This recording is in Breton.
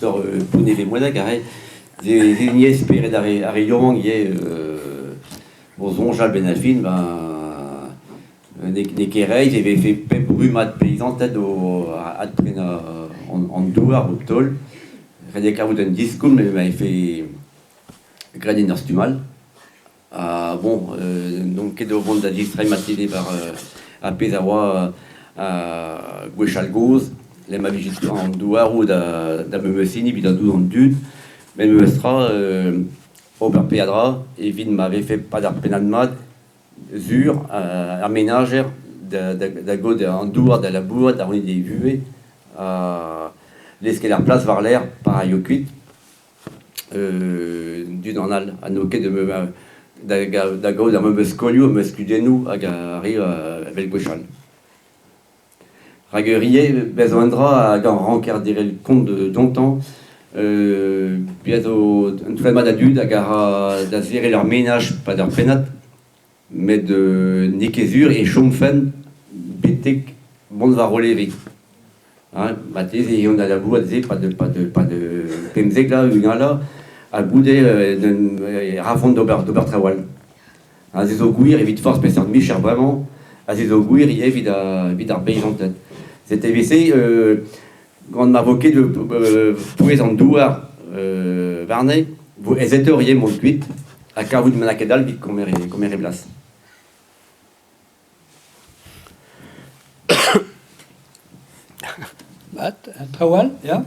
Ur Pont-Nevez-Moeneg aze, se ivez spered ar re yaouank ivez o soñjal 'benn ar fin ben n'eo ket reizh e vefe pep rummad peizanted o adprenañ an douar bep taol. Ret eo kavout un diskoulm evit ma vefe graet en ur stumm all. Ha bon, n'on ket o vont da zistreiñ marteze war ar pezh a oa gwechall-gozh, lec'h ma vije an douaroù da da memes hini evit an an dud, met memestra ober peadra evit ma vefe 'pad ar pennad mat sur ar menajer da da gaout an douar da labourat, da c'hounit e vuhez, ha leskel ar plas war-lerc'h pa raio kuit. d'unan all ha n'eo ket da gaout ar memes skolioù, ar memes kudennoù hag ar re evel gwechall. Rak ivez bez zo un dra hag a ranker derc'hel kont gantañ, bez zo un toullad mat a dud hag a ra da sevel ur menaj 'pad ur pennad, met n'eo ket sur e chomfent betek mont war o leve. Hein, marteze eo da labourat se 'pad 'pad 'pad 15 vloaz, 20 vloaz, ha goude e rafont d'ober d'ober traoù all. Ha se zo gwir evit forzh peseurt micher bremañ, ha se zo gwir ivez evit ar evit ar beizanted. Sete evel-se gant ma vo ket pouez an douar warne, vo aezetoc'h ivez mont kuit ha kavout bennaket all evit kemer kemer e blas. Mat, traoù all, ya?